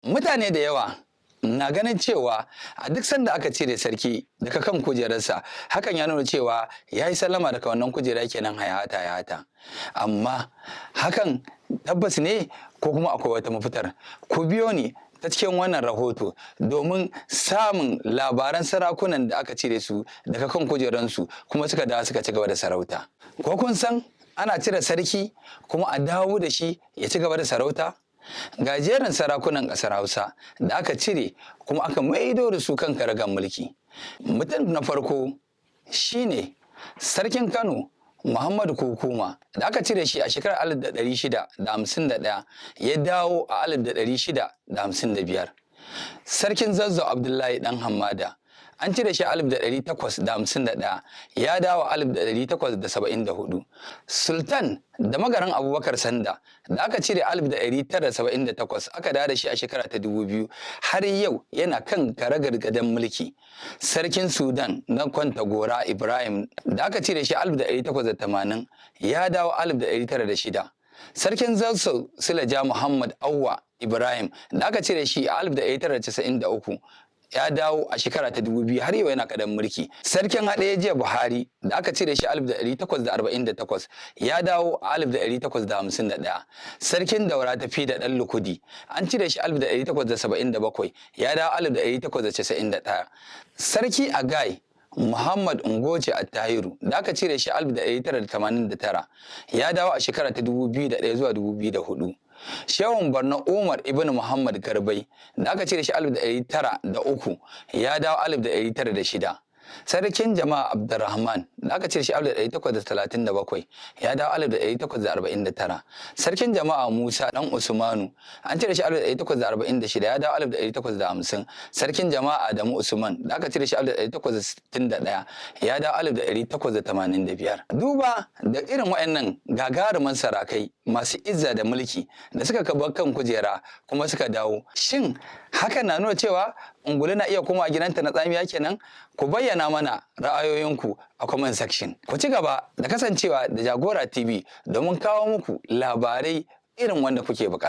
Mutane da yawa na ganin cewa a duk sanda aka cire sarki daga kan kujerarsa, hakan ya nuna cewa ya yi sallama daga wannan kujera kenan, hayata hayata. Amma hakan tabbas ne ko kuma akwai wata mafitar? Ku biyo ni ta cikin wannan rahoto domin samun labaran sarakunan da aka cire su daga kan kujeransu kuma suka dawo suka ci gaba da sarauta. Ko kun san ana cire sarki kuma a dawo da shi ya ci gaba da sarauta? Ga jerin sarakunan ƙasar Hausa da aka cire kuma aka maido da su kan karagar mulki. Mutum na farko shine Sarkin Kano Muhammadu Kukuma, da aka cire shi a shekarar 1651, ya dawo a 1655. Sarkin Zazzau Abdullahi Dan Hammada, an cire shi a 1851, ya dawo a 1874. Sultan da Magaran Abubakar Sanda, da aka cire 1978, aka dawo da shi a shekara ta 2000, har yau yana kan karagar gadon mulki. Sarkin Sudan na Kwantagora Ibrahim, da aka cire shi 1880, ya dawo 1906. Sarkin Zazzau Silaja Muhammad Awwa Ibrahim, da aka cire shi a 1993, ya dawo a shekara ta 2000, har yau yana gadon mulki. Sarkin Haɗejiya Buhari, da aka cire shi 1848, ya dawo a 1851. Sarkin Daura Tafida Ɗan Lukudi, an cire shi 1877, ya dawo 1891. Sarki Agai Muhammad Ungoje Attahiru, da aka cire shi 1989, ya dawo a shekara ta 2001 zuwa 2004. Shehun Borno Umar Ibn Muhammad Garbai, da aka cire shi 1903, ya dawo 1906. Sarkin Jama'a Abdurrahman, da aka cire shi 1837, ya dawo 1849. Sarkin Jama'a Musa Dan Usmanu, an cire shi 1846, ya dawo 1850. Sarkin Jama'a Adamu Usman, da aka cire shi 1861, ya dawo 1885. Duba da irin waɗannan gagaruman sarakai masu izza da mulki da suka kaba kan kujera kuma suka dawo, shin hakan na nuna cewa ungulu na iya koma gidanta na tsamiya kenan? Ku bayyana mana ra'ayoyinku a comment section. Ku ci gaba da kasancewa da Jagora TV domin kawo muku labarai irin wanda kuke bukata.